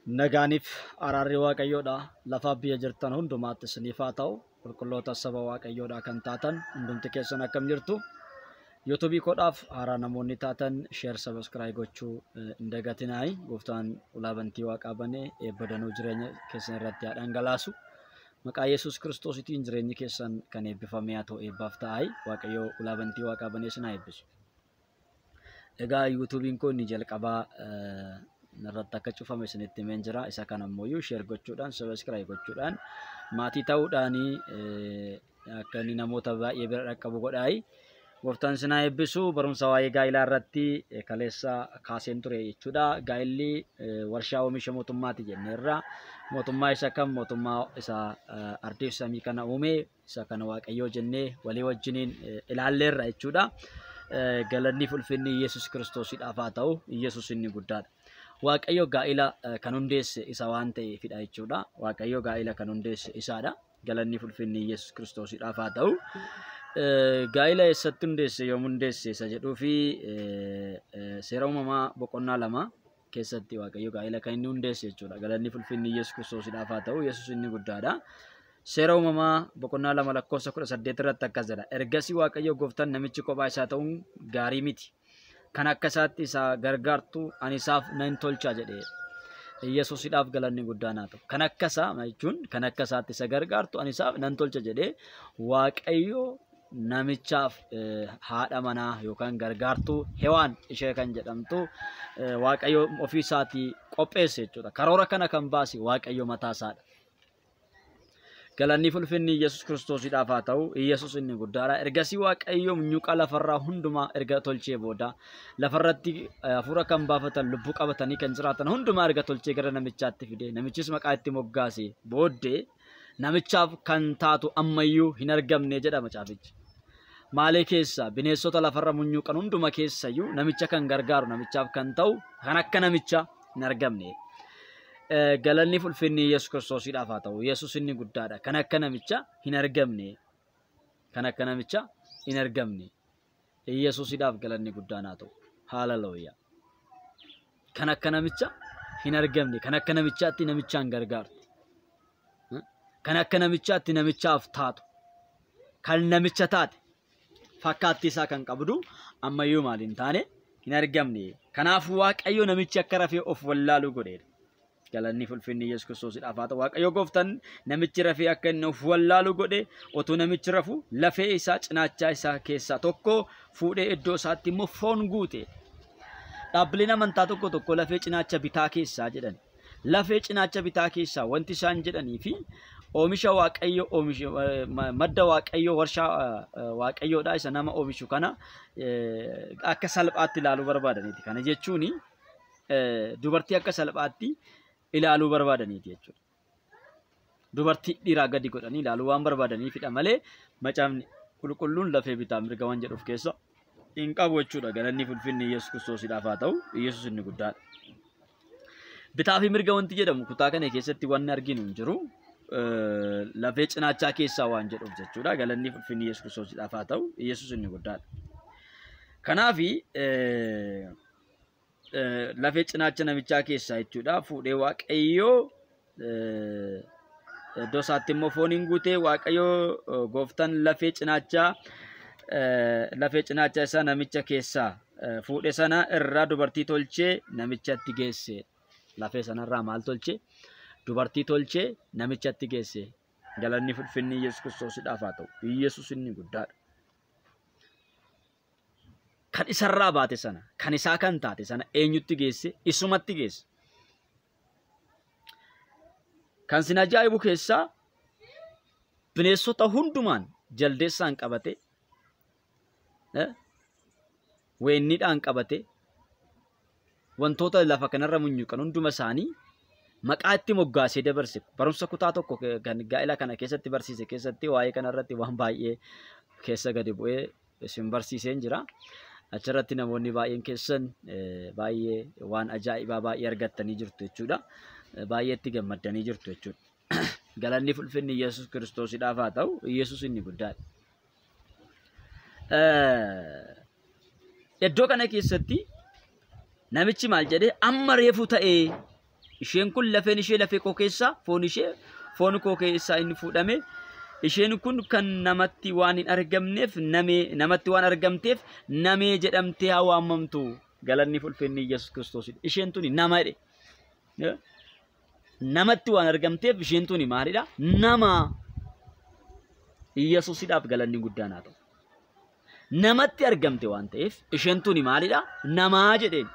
Nagaaniif araarri Waaqayyoodha. Lafaaf biyya jirtan hundumaatti isiniif haa ta'u. Qulqulloota saba Waaqayyoodha kan taatan hundumti keessan akkam jirtu? Yuutuubii koodhaaf haaraa namoonni taatan share subscribe gochuu hin dagatinaayi. Gooftaan ulaa bantii waaqaa banee eebba danuu jireenya keessan irratti haa dhangalaasu. Maqaa Yesuus Kiristoositiin jireenyi keessan kan eebbifame haa ta'u, eebbaaf ta'aayi. Waaqayyo ulaa bantii waaqaa banee isin haa eebbisu. Egaa yuutuubiin koo inni jalqabaa irratti akka cufame isinitti himeen jira. Isa kana ammoo share gochuudhaan, subscribe gochuudhaan, maatii ta'uudhaan akka inni namoota baay'ee bira dhaqqabu godhaayi. Gooftaan isin haa eebbisu. Barumsa waa'ee gaa'ilaa irratti kaleessa kaaseen ture jechuudha. Gaa'illi warshaa oomisha mootummaati jenneerra. Mootummaa isa kam? Mootummaa isa ardii samii kana uume, isa kana Waaqayyoo jennee walii wajjiniin ilaalleerra jechuudha. Galanni ulfinni Yesuus Kiristoosiidhaaf haa ta'u. Yesuus inni guddaadha. Waaqayyo gaa'ila kan hundeesse isa waan ta'eefidha jechuudha. Waaqayyo gaa'ila kan hundeesse isaadha. Galanni ulfinni Yesuus Kiristoosiidhaaf haa ta'u. Gaa'ila eessatti hundeesse, yoom hundeesse isa jedhuu fi seera uumamaa boqonnaa 2 keessatti Waaqayyo gaa'ila kan inni hundeesse jechuudha. Galanni ulfinni Yesuus Kiristoosiidhaaf haa ta'u. Yesuus inni guddaadha. Seera uumamaa boqonnaa 2 lakkoofsa 18 irratti akkas jedha. Ergasii Waaqayyo gooftaan, namichi kophaa isaa ta'uun gaarii miti. Kan akka isaatti isa gargaartu ani isaaf nan tolcha jedhee. Yesuusidhaaf galanni guddaan haa ta'u. Kan akka isaa jechuun kan akka isaatti isa gargaartu ani isaaf nan tolcha jedhee Waaqayyo namichaaf haadha manaa yookaan gargaartuu Hewaan ishee kan jedhamtu Waaqayyo ofii isaatii qopheesse jechuudha. Karoora kana kan baase Waaqayyo mataa isaadha. Galanni ulfinni Yesuus Kiristoosiidhaaf haa ta'u. Yesuus inni guddaadha. Ergasii Waaqayyo munyuuqa lafarraa hundumaa erga tolchee booda, lafarratti hafuura kan baafatan, lubbuu qabatanii kan jiraatan hundumaa erga tolchee gara namichaatti fide, namichis maqaa itti moggaase booddee, namichaaf kan taatu ammayyuu hin argamne jedha macaafichi. Maalee keessa bineensota lafarra munyuuqan hunduma keessayyuu namicha kan gargaaru, namichaaf kan ta'u, kan akka namichaa hin argamne. Galanni ulfinni Yesuus Kiristoosiidhaaf haa ta'u. Yesuus inni guddaadha. Kan akka namichaa hin argamne. Kan akka namichaa hin argamne. Yesuusidhaaf galanni guddaan haa ta'u. Haaleluyyaa. Kan akka namichaa hin argamne. Kan akka namichaatti namichaan gargaartu. Kan akka namichaatti namichaaf taatu. Kan namicha taate fakkaattii isaa kan qabdu ammayyuu maal hin taane? Hin argamne. Kanaafuu Waaqayyo namichi akka rafee of wallaalu godheedha. Galanni ulfinni Yesuus Kiristoosiidhaaf haa ta'u. Waaqayyo gooftaan namichi rafee akka inni of wallaalu godhe. Otoo namichi rafu lafee isaa cinaachaa isaa keessaa tokko fuudhee iddoo isaatti immoo foon guute. Dhaabbileen amantaa tokko tokko lafee cinaacha bitaa keessaa jedhan. Lafee cinaacha bitaa keessaa wanti isaan jedhanii fi oomisha Waaqayyo oomisha, madda Waaqayyo, warshaa Waaqayyoodha isa nama oomishu kana akka salphaatti ilaaluu barbaadaniiti. Kana jechuun dubartii akka salphaatti ilaaluu barbaadaniiti jechuudha. Dubartii dhiiraa gadi godhanii ilaaluu waan barbaadaniifidha malee macaafni qulqulluun lafee bitaa mirga waan jedhuuf keessa hin qabu jechuudha. Galanni ulfinni Yesuus Kiristoosiidhaaf haa ta'u. Yesuus inni guddaadha. Bitaa fi mirga wanti jedhamu kutaa kana keessatti wanni arginu hin jiru. Lafee cinaachaa keessaa waan jedhuuf jechuudha. Galanni ulfinni Yesuus Kiristoosiidhaaf haa ta'u. Yesuus inni guddaadha. Kanaafi lafee cinaacha namichaa keessaa jechuudha fuudhee Waaqayyoo iddoo isaatti immoo fooniin guutee. Waaqayyoo gooftaan lafee cinaacha isaa namicha keessaa fuudhe sana irraa dubartii tolchee namichatti geesse. Lafee sanarraa maal tolchee? Dubartii tolchee namichatti geesse. Galanni ulfinni Yesuus Kiristoosiidhaaf haa ta'u. Yesuus inni guddaadha. Kan isarraa baate sana, kan isaa kan taate sana eenyutti geesse? Isumatti geesse. Kan sin ajaa'ibu keessaa bineensota hundumaan jaldeessaan qabate, weenniidhaan qabate, wantoota lafa kanarra munyuuqan hunduma isaanii maqaa itti moggaasee dabarse. Barumsa kutaa tokko kan gaa'ela kana keessatti barsiise keessatti waa'ee kanarratti waan baay'ee keessa gadi bu'ee isin barsiiseen jira. Achirratti namoonni baay'een keessan baay'ee waan ajaa'ibaa baay'ee argattanii jirtu jechuudha. Baay'ee itti gammaddanii jirtu jechuudha. Galanni ulfinni Yesuus Kiristoosiidhaaf haa ta'u. Yesuus inni guddaadha. Iddoo kana keessatti namichi maal jedhee? Amma reefu ta'ee Isheen kun lafeen ishee lafee koo keessaa, foon ishee foon koo keessaa inni fuudhame. Isheen kun kan namatti waan hin argamneef namee, namatti waan argamteef namee jedhamtee haa waamamtu. Galanni ulfinni Yesuus Kiristoosidha. Isheen tuni nama jedhe. Namatti waan argamteef isheen tuni maalidha? Nama. Yesuusidhaaf galanni guddaan haa ta'u. Namatti argamte waan ta'eef isheen tuni maalidha? Namaa jedheen.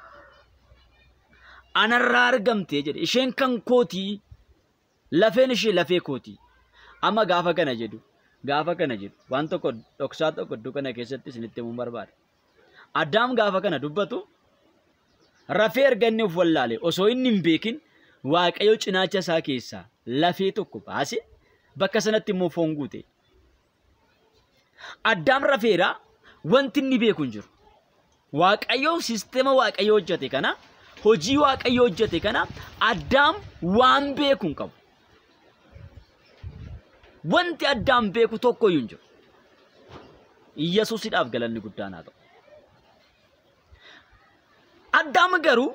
Anarraa argamte jedhe. Isheen kan kootii, lafeen ishee lafee kootii. Amma gaafa kana jedhu waan tokko dhoksaa tokko iddoo kana keessatti isinitti himuun barbaada. Addaam gaafa kana dubbatu rafee erga inni of wallaale osoo inni hin beekin Waaqayyo cinaacha isaa keessaa lafee tokko baase, bakka sanatti immoo foon guute. Addaam rafeera, wanti inni beeku hin jiru. Waaqayyo sisteema Waaqayyo hojjete kana, hojii Waaqayyo hojjete kana Addaam waan beeku hin qabu. Wanti Addaam beeku tokko iyyuu hin jiru. Yesuusidhaaf galanni guddaan haa ta'u. Addaam garuu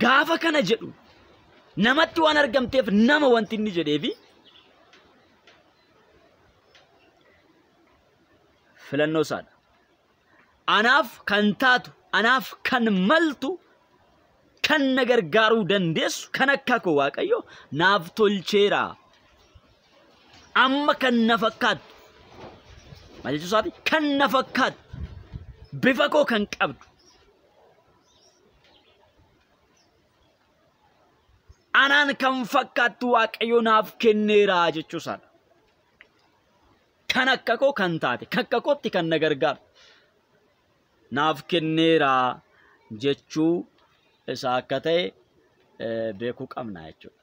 gaafa kana jedhu namatti waan argamteef nama wanti inni jedheefi filannoo isaadha. Anaaf kan taatu, anaaf kan maltu, kan na gargaaruu dandeessu, kan akka koo Waaqayyo naaf tolcheera. Amma kan na fakkaattu, maal jechuu isaati? Kan na fakkaattu, bifa koo kan qabdu, anaan kan fakkaattu Waaqayyo naaf kenneera jechuu isaadha. Kan akka koo kan taate, kan akka kootti kan na gargaartu naaf kenneera jechuu isaa akka ta'e beekuu qabna jechuudha.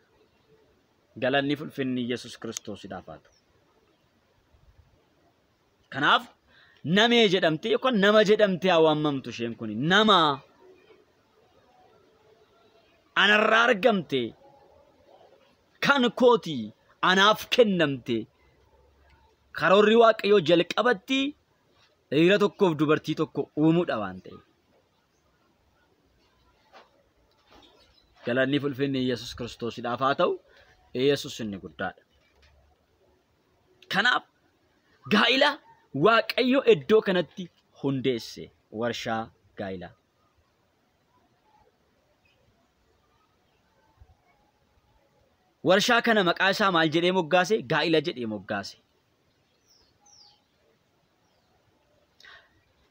Galanni ulfinni Yesuus Kiristoosidhaaf haa ta'u. Kanaaf namee jedhamtee yookaan nama jedhamtee haa waamamtu isheen kun nama anarraa argamte, kan kootii anaaf kennamte. Karoorri Waaqayyoo jalqabatti dhiira tokkoof dubartii tokko uumuudha waan ta'eef. Galanni ulfinni Yesuus Kiristoosidhaaf haa ta'u. Yesuus inni guddaadha. Kanaaf gaa'ila Waaqayyo iddoo kanatti hundeesse, warshaa gaa'ilaa. Warshaa kana maqaa isaa maal jedhee moggaase? Gaa'ila jedhee moggaase.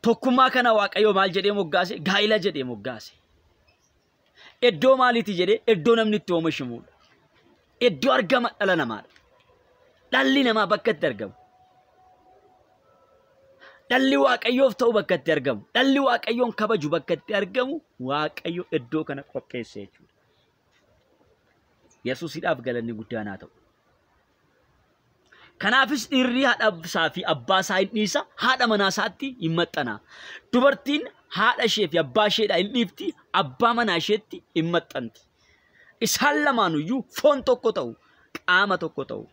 Tokkummaa kana Waaqayyo maal jedhee moggaase? Gaa'ila jedhee moggaase. Iddoo maaliiti jedhee? Iddoo namni itti oomishamudha. Iddoo argama dhala namaadha. Dhalli namaa bakka itti argamu. Dhalli Waaqayyoof ta'u bakka itti argamu. Dhalli Waaqayyoon kabaju bakka itti argamu Waaqayyo iddoo kana qopheesse jechuudha. Yesuusidhaaf galanni guddaan haa ta'u. Kanaafis dhiirri haadha isaa fi abbaa isaa hin dhiisa, haadha manaa isaatti hin maxxana. Dubartiin haadha ishee fi abbaa isheedhaa hin dhiifti, abbaa manaa isheetti hin maxxanti. Isaan lamaanuyyuu foon tokko ta'u, qaama tokko ta'u.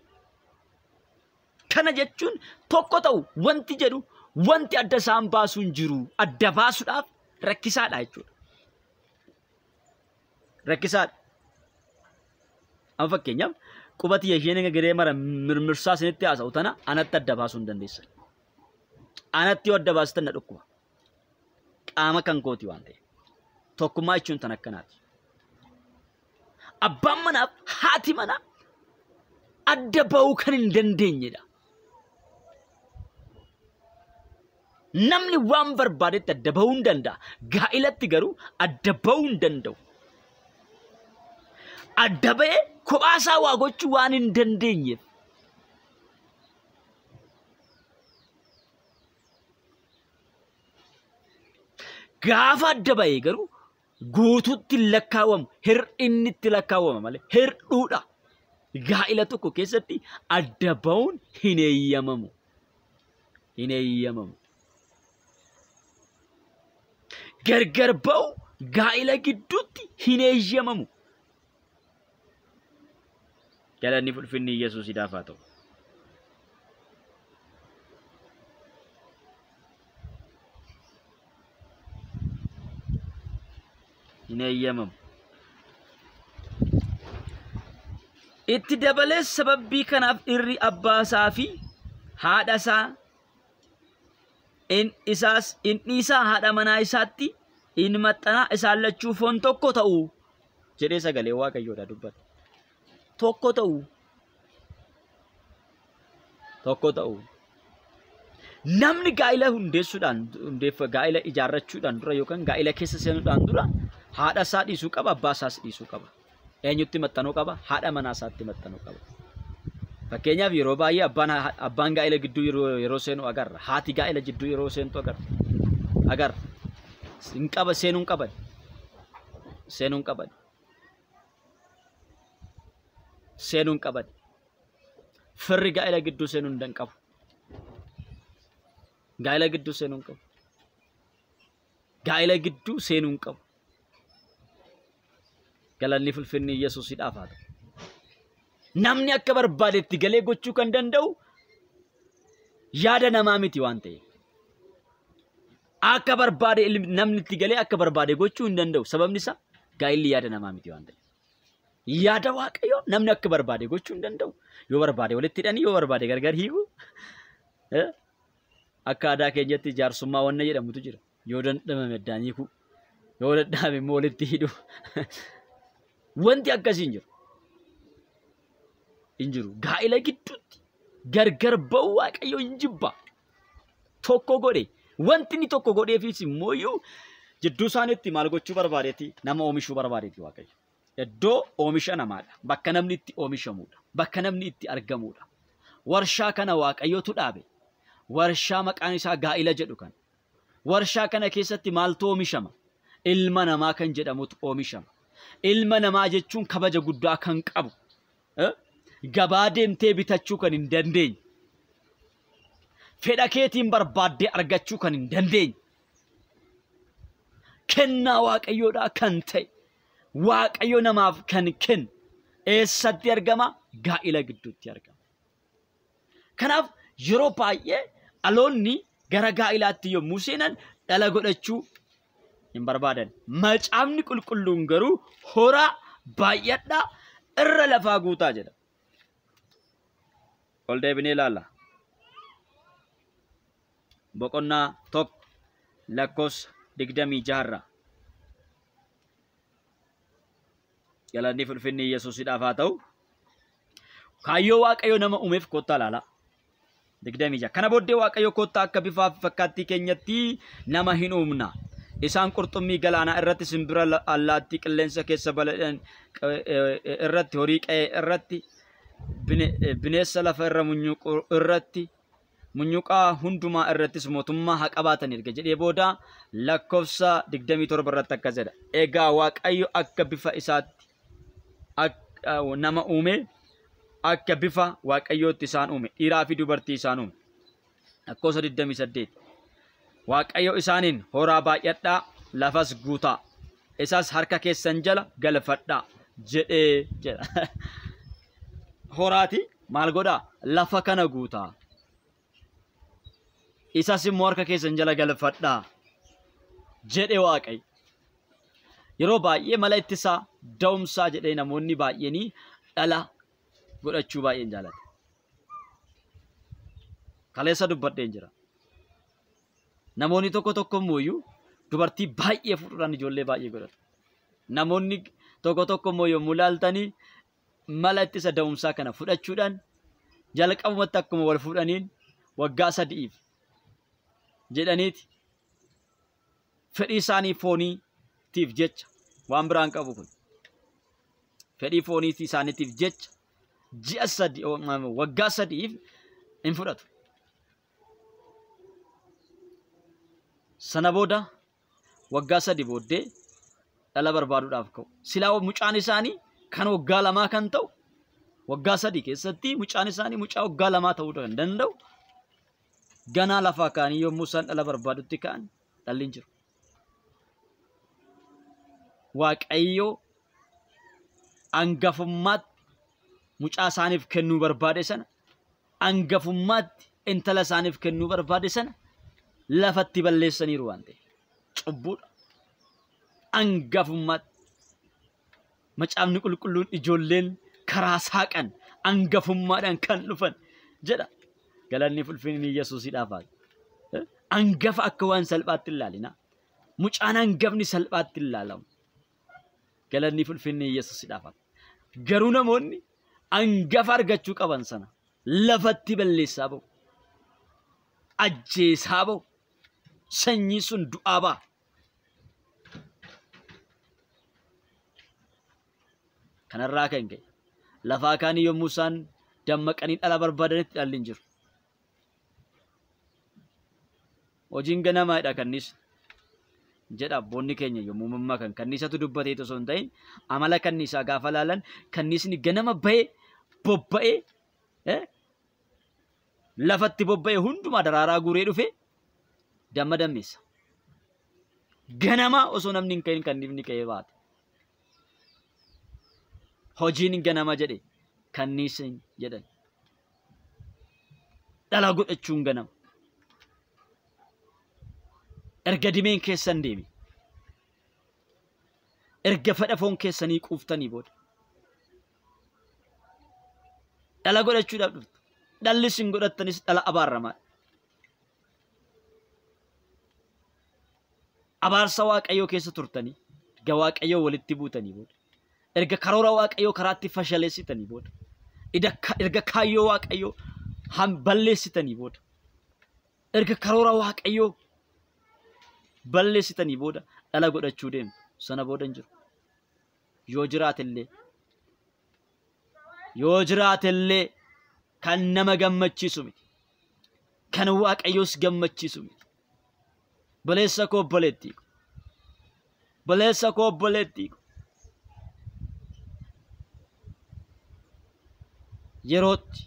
Kana jechuun tokko ta'u wanti jedhu wanti adda isaan baasu hin jiru. Adda baasuudhaaf rakkisaadha jechuudha. Rakkisaadha. Amma fakkeenyaaf qubati isheen garee mara mirmirsaa isinitti haasa'u tana anatti adda baasuu hin dandeessan. Anatti yoo adda baastan na dhukkuba. Qaama kan kooti waan ta'eef. Tokkummaa jechuun tan akkanaati. Abbaan manaaf haati manaa adda ba'uu kan hin dandeenyedha. Namni waan barbaadetti adda ba'uu hin danda'a. Gaa'ilatti garuu adda ba'uu hin danda'u. Adda ba'ee kophaa isaa waa gochuu waan hin dandeenyeef. Gaafa adda ba'ee garuu guutuutti lakkaawwamu, hir'inni itti lakkaawwama malee hir'uudha. Gaa'ila tokko keessatti adda ba'uun hin eeyyamamu. Hin eeyyamamu. Gargar ba'u gaa'ila gidduutti hin eeyyamamu. Galanni ulfinni Yesuusidhaaf haa ta'u. Hin eeyyamamu. Itti dabalees sababii kanaaf dhiirri abbaa isaa fi haadha isaa isaas inni isaa haadha manaa isaatti in maxxanaa isaan lachuu foon tokko ta'u jedhee sagalee Waaqayyoodha dubbata. Tokko ta'u. Tokko ta'u. Namni gaa'ila hundeessuudhaan gaa'ila ijaarrachuudhaan dura yookaan gaa'ila keessa seenuudhaan dura haadha isaa dhiisuu qaba, abbaa isaas dhiisuu qaba. Eenyutti maxxanuu qaba? Haadha manaa isaatti maxxanuu qaba. Fakkeenyaaf yeroo baay'ee abbaan gaa'ila gidduu yeroo seenu agarra. Haati gaa'ila gidduu yeroo seentu agarra. Hin qaba, seenuu hin qaban. Seenuu hin qaban. Seenuu hin qaban. Firri gaa'ila gidduu seenuu hin qabu. Gaa'ila gidduu seenuu hin qabu. Gaa'ila gidduu seenuu hin qabu. Galanni fulfinni Yesuusidhaaf haa ta'u. Namni akka barbaadetti galee gochuu kan danda'u yaada namaa miti waan ta'eef. Akka barbaade namni itti galee akka barbaade gochuu hin danda'u. Sababni isaa gaa'illi yaada namaa miti waan ta'eef. Yaada Waaqayyoo namni akka barbaade gochuu hin danda'u. Yoo barbaade walitti hidhanii, yoo barbaade gargar hiiku. Akka aadaa keenyatti jaarsummaa wanna jedhamutu jira. Yoo danda'ame addaan hiiku, yoo dadhabe immoo walitti hidhu. Wanti akkasii hin jiru. Hin jiru. Gaa'ila gidduutti gargar ba'uu Waaqayyo hin jibba. Tokko godhe. Wanti inni tokko godheefis immoo jidduu isaaniitti maal gochuu barbaadeeti? Nama oomishuu barbaadeeti Waaqayyo. Iddoo oomisha namaadha. Bakka namni itti oomishamudha. Bakka namni itti argamudha. Warshaa kana Waaqayyotu dhaabe. Warshaa maqaan isaa gaa'ila jedhu kana. Warshaa kana keessatti maaltu oomishama? Ilma namaa kan jedhamutu oomishama. Ilma namaa jechuun kabaja guddaa kan qabu. Gabaa deemtee bitachuu kan hin dandeenye. Fedha keetiin barbaaddee argachuu kan hin dandeenye. Kennaa Waaqayyoodhaa kan ta'e. Waaqayyo namaaf kan kennu. Eessatti argama? Gaa'ila gidduutti argama. Kanaaf yeroo baay'ee dhaloonni gara gaa'ilaatti yommuu seenan dhala godhachuu hin barbaadan. Macaafni qulqulluun garuu horaa baay'adhaa irra lafaa guutaa jedha. Ol deebinee ilaalla. Boqonnaa 1 lakkoofsa 26. Galanni fulfinni Yesuusidhaaf haa ta'u. Kaayyoo Waaqayyo nama uumeef kottaa ilaalaa. 26. Kana booddee Waaqayyo kottaa akka bifaa fi fakkaattii keenyatti nama hin uumna. Isaan qurxummii galaanaa irratti, simbira allaattii qilleensa keessa balali'an irratti, horii qe'ee irratti, bineessa lafa irra munyuuqu irratti, munyuuqaa hundumaa irrattis mootummaa haa qabaatan erga jedhee booda lakkoofsa 27 irratti akkas jedha. Egaa Waaqayyo akka bifa isaatti nama uume, akka bifa Waaqayyootti isaan uume, dhiiraa fi dubartii isaan uume. Lakkoofsa 28. Waaqayyo isaaniin horaa baay'adhaa, lafas guutaa, isas harka keessan jala galfadhaa jedhee jedha. Horaati maal godhaa? Lafa kana guutaa. Isas immoo harka keessan jala galfadhaa jedhe Waaqayyo. Yeroo baay'ee mala ittisaa da'umsaa jedhee namoonni baay'eenii dhala godhachuu baay'een jaalata. Kaleessa dubbadheen jira. Namoonni tokko tokko immoo dubartii baay'ee fuudhuudhaan ijoollee baay'ee godhatu. Namoonni tokko tokko immoo yommuu ilaaltanii mala ittisa da'umsaa kana fudhachuudhaan jalqabumatti akkuma wal fuudhaniin waggaa 3 jedhaniiti fedhii isaanii fooniitiif jecha waan biraan qabu kun fedhii fooniitii isaaniitiif jecha ji'a 3 waggaa 3 hin fudhatu. Sana booda waggaa 3 booddee dhala barbaaduudhaaf ka'u. Silaa mucaan isaanii kan waggaa 2 kan ta'u waggaa 3 keessatti mucaan isaanii mucaa waggaa 2 ta'uu kan danda'u ganaa lafaa ka'anii yommuu isaan dhala barbaadutti ka'an dhalli hin jiru. Waaqayyo hangafummaatti mucaa isaaniif kennuu barbaade sana, hangafummaatti intala isaaniif kennuu barbaade sana lafatti balleessaniiru waan ta'eef cubbuudha. Hangafummaatti macaafni qulqulluun ijoolleen karaa saaqan angafummaadhaan kan dhufan jedha. Galanni ulfinni Yesuusiidhaaf haa ta'u. Angafa akka waan salphaatti hin ilaalina. Mucaan angafni salphaatti hin ilaalamu. Galanni ulfinni Yesuusiidhaaf haa ta'u. Garuu namoonni angafa argachuu qaban sana lafatti balleessaa ba'u. Ajjeesaa ba'u. Sanyii sun du'aa ba'a. Kanarraa kan ka'e lafaa kaanii yommuu isaan dammaqanii dhala barbaadanitti dhalli hin jiru. Hojiin ganamaadha kanniisa jedha abboonni keenya yommuu mammaakan. Kanniisatu dubbatee osoo hin ta'in amala kanniisaa gaafa laalan kanniisni ganama ba'ee bobba'ee lafatti bobba'ee hundumaa daraaraa guuree dhufe damma dammeessa. Ganama osoo namni hin ka'in kanniifni ka'ee baate. Hojiin ganama jedhe kanniisni jedhan. Dhala godhachuun ganama. Erga dimeen keessan deemi. Erga fedha foon keessanii quuftanii booda. Dhala godhachuudhaaf dhuftu. Dhalli isin godhattanis dhala abaaramaadha. Abaarsa Waaqayyoo keessa turtanii, erga Waaqayyoo walitti buutanii booda, erga karoora Waaqayyoo karaatti fashaleessitanii booda, erga kaayyoo Waaqayyoo balleessitanii booda, erga karoora Waaqayyoo balleessitanii booda dhala godhachuu deemtu. Sana booda hin jiru. Yoo jiraatellee kan nama gammachiisu miti. Kan Waaqayyoos gammachiisu miti. Obboleessa koo obboleettii ko. Obboleessa koo obboleettii ko. Yerootti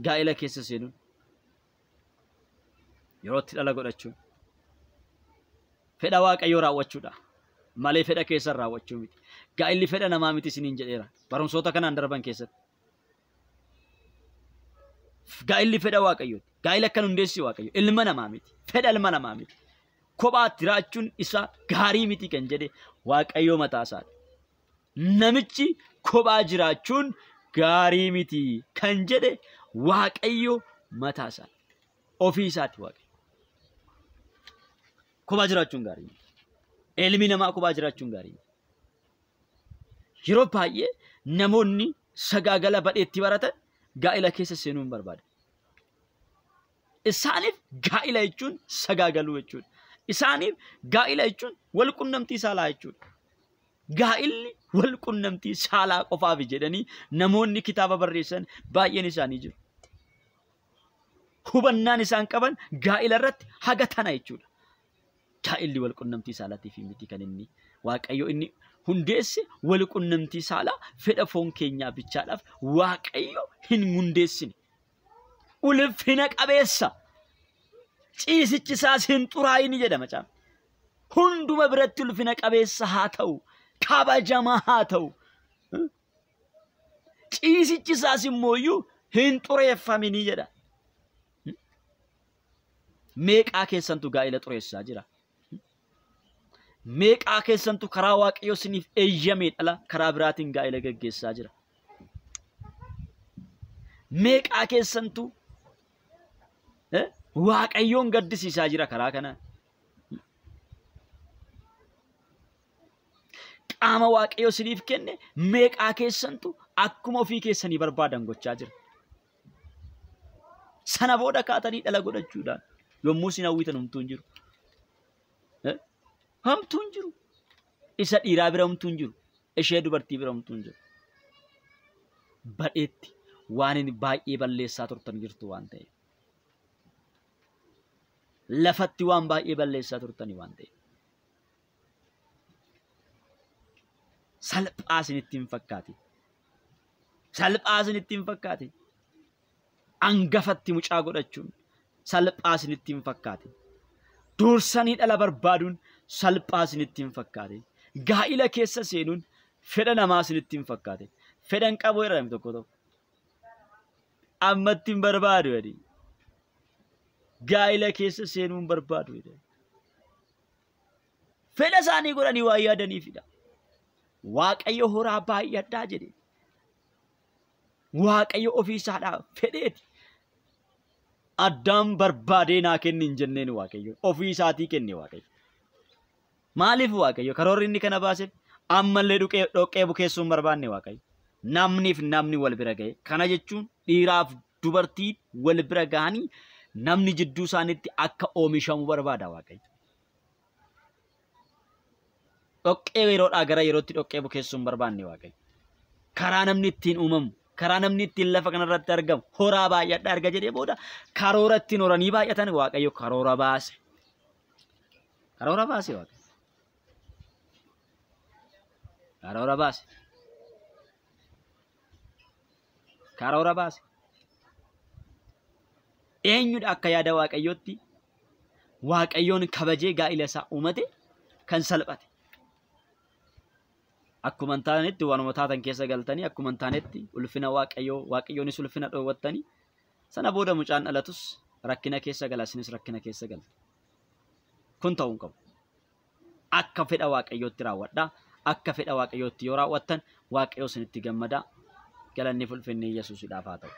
gaa'ela keessa seenuun, yerootti dhala godhachuun fedha Waaqayyoo raawwachuudha malee fedha keessan raawwachuu miti. Gaa'illi fedha namaa miti isiniin jedheera barumsoota kanaan darban keessatti. Gaa'illi fedha Waaqayyooti. Gaa'ila kan hundeessi Waaqayyo ilma namaa miti. Fedha ilma namaa miti. Kophaatti jiraachuun isaa gaarii miti kan jedhe Waaqayyo mataa isaati. Namichi kophaa jiraachuun gaarii miti kan jedhe Waaqayyo mataa isaati. Ofii isaati Waaqayyo. Kophaa jiraachuun gaarii miti. Ilmi namaa kophaa jiraachuun gaarii miti. Yeroo baay'ee namoonni sagaagala badheetti baratan gaa'ila keessa seenuu hin barbaadan. Isaaniif gaa'ila jechuun sagaagaluu jechuudha. Isaaniif gaa'ila jechuun wal qunnamtii saalaa jechuudha. Gaa'illi wal qunnamtii saalaa qofaaf jedhanii namoonni kitaaba barreessan baay'een isaanii jiru. Hubannaan isaan qaban gaa'ila irratti haga tana jechuudha. Gaa'illi wal qunnamtii saalaatiif miti kan inni Waaqayyo inni hundeesse wal qunnamtii saalaa fedha foon keenyaa bichaadhaaf Waaqayyo hin hundeessine. Ulfina qabeessa ciisichi isaas hin xuraa'in jedha macaafni. Hunduma biratti ulfina qabeessa haa ta'u, kabajamaa haa ta'u. Ciisichi isaas immoo iyyuu hin xureeffaminii jedha. Meeqaa keessantu gaa'ila xureessaa jira? Meeqaa keessantu karaa Waaqayyoo isiniif eeyyamee dhala karaa biraatiin gaa'ila gaggeessaa jira? Meeqaa keessantu Waaqayyoon gaddisiisaa jira karaa kanaan? Qaama Waaqayyoo isiniif kenne meeqaa keessantu akkuma ofii keessanii barbaadan gochaa jira? Sana booda kaatanii dhala godhachuudhaan yommuu isin hawwitan homtuu hin jiru. Homtuu hin jiru. Isa dhiiraa bira homtuu hin jiru. Ishee dubartii bira homtuu hin jiru. Badheetti waan inni baay'ee balleessaa turtan jirtu waan ta'eef. Lafatti waan baay'ee balleessaa turtani waan ta'eef. Salphaa isinitti hin fakkaatin. Salphaa isinitti hin fakkaatin. Angafatti mucaa godhachuun salphaa isinitti hin fakkaatin. Dursanii dhala barbaaduun salphaa isinitti hin fakkaatin. Gaa'ila keessa seenuun fedha namaa isinitti hin fakkaatin. Fedha hin qabu jedhame tokko tokko. Ammatti hin barbaadu jedhi. Gaa'ila keessa seenuu hin barbaadu jedhi. Fedha isaanii godhanii waan yaadaniifidha. Waaqayyo horaa baay'adhaa jedhe. Waaqayyo ofiisaadhaa fedheeti. Addaam barbaadee naa kenni hin jenneen Waaqayyo. Ofii isaatii kenne Waaqayyo. Maaliif Waaqayyo karoorri inni kana baaseef ammallee dhoqqee bukeessuu hin barbaanne Waaqayyo. Namniif namni wal bira ga'e. Kana jechuun dhiiraaf dubartii wal bira ga'anii namni jidduu isaaniitti akka oomishamu barbaada Waaqayyo. Dhoqqee yeroodhaa gara yerootti dhoqqee bukeessuu hin barbaanne Waaqayyo. Karaa namni ittiin uumamu, karaa namni ittiin lafa kanarratti argamu, horaa baay'adhaa erga jedhee booda karoora ittiin horanii baay'atan Waaqayyo karoora baase. Karoora baase Waaqayyo. Karoora baase. Karoora baase. Eenyudha akka yaada Waaqayyootti Waaqayyoon kabajee gaa'ila isaa uumate kan salphate. Akkuma hin taanetti waanuma taatan keessa galtanii akkuma hin taanetti ulfina Waaqayyoo Waaqayyoonis ulfina dhoowwattanii sana booda mucaan dhalatus rakkina keessa gala isinis rakkina keessa galtu. Kun ta'uu hin qabu. Akka fedha Waaqayyootti raawwadhaa. Akka fedha Waaqayyootti yoo raawwattan Waaqayyo isinitti gammada. Galanni ulfinni Yesuusidhaaf haa ta'u.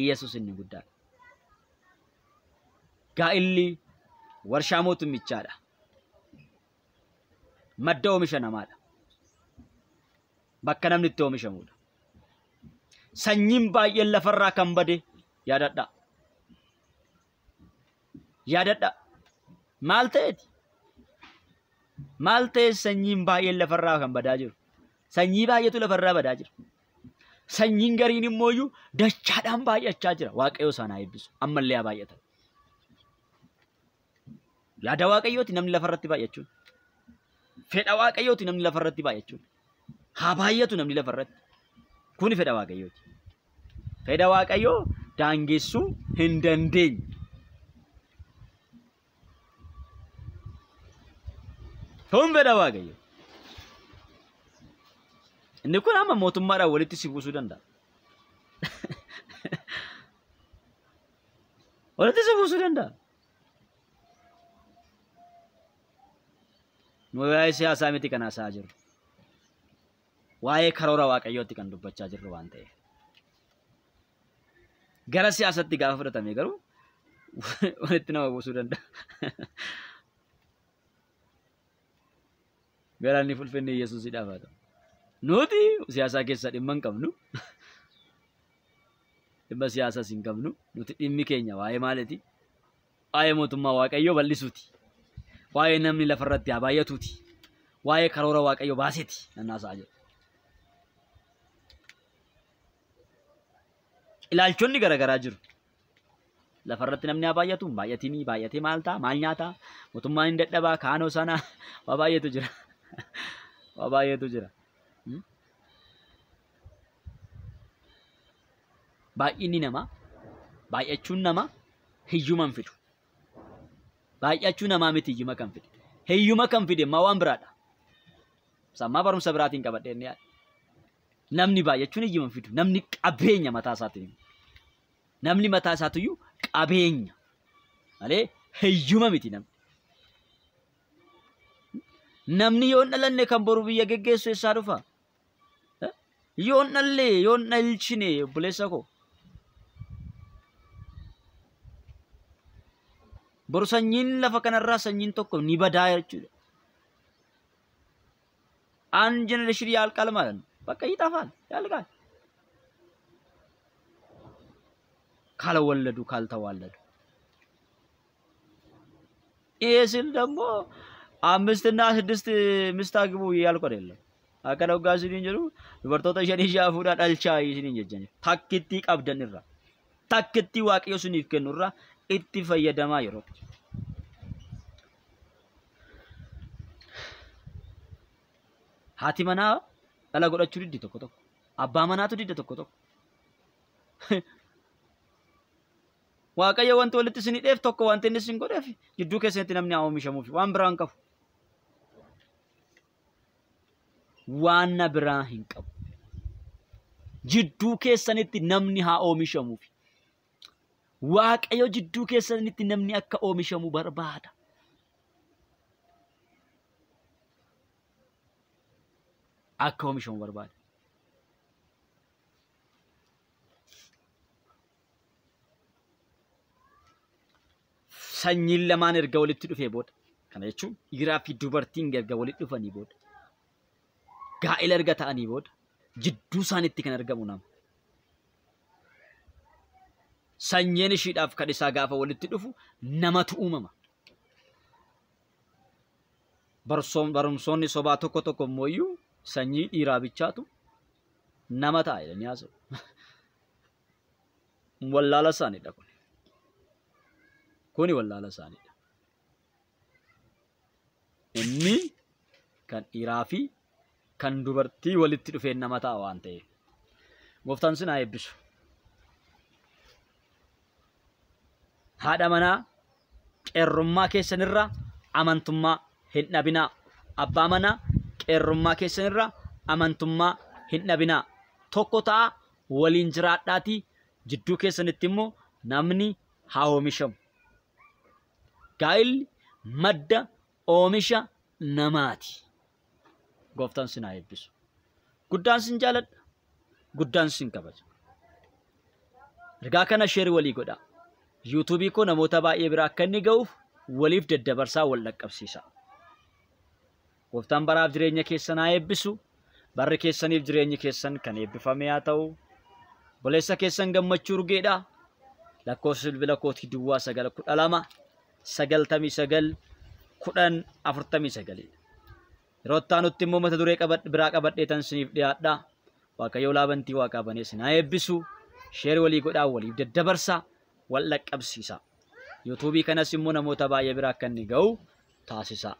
Yesuus inni guddaadha. Gaa'illi warshaa mootummichaadha. Madda oomisha namaadha. Bakka namni itti oomishamudha. Sanyiin baay'een lafarraa kan bade yaadadhaa. Yaadadhaa. Maal ta'eeti? Maal ta'e sanyiin baay'een lafarraa kan badaa jiru? Sanyii baay'eetu lafarraa badaa jira. Sanyiin gariin immoo dachaadhaan baay'achaa jira. Waaqayyo isaan haa eebbisu. Ammallee haa baay'atan. Yaada Waaqayyooti namni lafarratti baay'achuun. Fedha Waaqayyooti namni lafarratti baay'achuun. Haa baay'atu namni lafarratti. Kuni fedha Waaqayyooti. Fedha Waaqayyoo daangessuu hin dandeenye. Kun fedha Waaqayyoo. Inni kun amma mootummaadhaan walitti si buusuu danda'a. Walitti si buusuu danda'a. Nu waa'ee siyaasaa miti kan haasa'aa jirru. Waa'ee karoora Waaqayyootti kan dubbachaa jirru waan ta'eef. Gara siyaasatti gaafa fudhatame garuu walitti nama buusuu danda'a. Galanni ulfinni Yesuusidhaaf haa ta'u. Nuti siyaasaa keessaa dhimma hin qabnu. Dhimma siyaasaas hin qabnu. Nuti dhimmi keenya waa'ee maaliiti? Waa'ee mootummaa Waaqayyoo bal'isuuti. Waa'ee namni lafarratti haa baay'atuuti. Waa'ee karoora Waaqayyoo baaseeti nan haasa'aa jiru. Ilaalchonni garaagaraa jiru. Lafarratti namni haa baay'atu, baay'atinii, baay'atee maal ta'a, maal nyaata, mootummaan hin dadhabaa, kaanoo sana waa baay'eetu jira. Waa baay'eetu jira. Baay'inni namaa, baay'achuun namaa hiyyuma hin fidu. Baay'achuu namaa miti hiyyuma kan fide. Hiyyuma kan fide immoo waan biraadha. Sammaa barumsa biraatiin qabadhee inni yaada. Namni baay'achuun hiyyuma hin fidu. Namni qabeenya mataa isaatiin. Namni mataa isaatiyyuu qabeenya malee hiyyuma miti namni. Namni yoo hin dhalanne kan boru biyya geggeessu eessaa dhufa? Yoo hin dhalle, yoo hin dhalchine obboleessa koo. Boru sanyiin lafa kanarraa sanyiin tokko ni badaa jechuudha. አንድ ጀነሬሽን ያልቃል ማለት ነው። በቃ ይጠፋል፣ ያልቃል። ካልወለዱ ካልተዋለዱ። ይሄ ስል ደግሞ 5 እና 6 ሚስት አግቡ እያልኩ አይደለም። Akka dhoggaa isiniin jedhu dubartoota 5 6 fuudhaa dhalchaa isiniin jechan. Takkittii qabdan irraa, takkittii Waaqayyo isiniif kennu irraa itti fayyadamaa yeroo. Haati manaa dhala godhachuu diddi tokko tokko. Abbaa manaatu didda tokko tokko. Waaqayyo wanti walitti isin hidheef tokko wanti inni isin godheef jidduu keessanitti namni haa oomishamuuf waan biraa hin qabu. Waan na biraa hin qabu. Jidduu keessanitti namni haa oomishamuuf. Waaqayyo jidduu keessanitti namni akka oomishamu barbaada. Akka oomishamu barbaada. Sanyiin lamaan erga walitti dhufee booda, kana jechuun dhiiraa fi dubartiin erga walitti dhufanii booda, gaa'ela erga ta'anii booda, jidduu isaaniitti kan argamu nama. Sanyiin ishiidhaaf kan isaa gaafa walitti dhufu namatu uumama. Barumsoonni sobaa tokko tokko immoo iyyuu sanyii dhiiraa bichaatu nama ta'a jedhanii haasa'u. Wallaala isaaniidha kun. Kuni wallaala isaaniidha. Inni kan dhiiraa fi kan dubartii walitti dhufeen nama ta'a waan ta'eef. Gooftaan sin haa eebbisu. Haadha manaa qeerrummaa keessanirraa amantummaa hin dhabinaa. Abbaa manaa qeerrummaa keessanirraa amantummaa hin dhabinaa. Tokko ta'a waliin jiraadhaatii jidduu keessanitti immoo namni haa oomishamu. Gaa'illi madda oomisha namaati. Gooftaan sin haa eebbisu. Guddaan sin jaaladha. Guddaan sin kabaja. Ergaa kana sheerii walii godhaa. Yuutuubii koo namoota baay'ee bira akka inni ga'uuf waliif daddabarsaa wal dhaqqabsiisa. Gooftaan baraaf jireenya keessan haa eebbisu. Barri keessaniif jireenyi keessan kan eebbifame haa ta'u. Obboleessa keessan Gammachuu Urgeedha. Lakkoofsa bilbila kootii duwwaa 9 12 99 10 49. Yeroo itti aanutti immoo mata duree biraa qabadhee tan isiniif dhiyaadha. Waaqayyo laabantii waaqaa banee isin haa eebbisu. Sheer walii godhaa, waliif daddabarsaa, wal dhaqqabsiisa. Yuutuubii kanas immoo namoota baay'ee bira akka inni ga'u taasisa.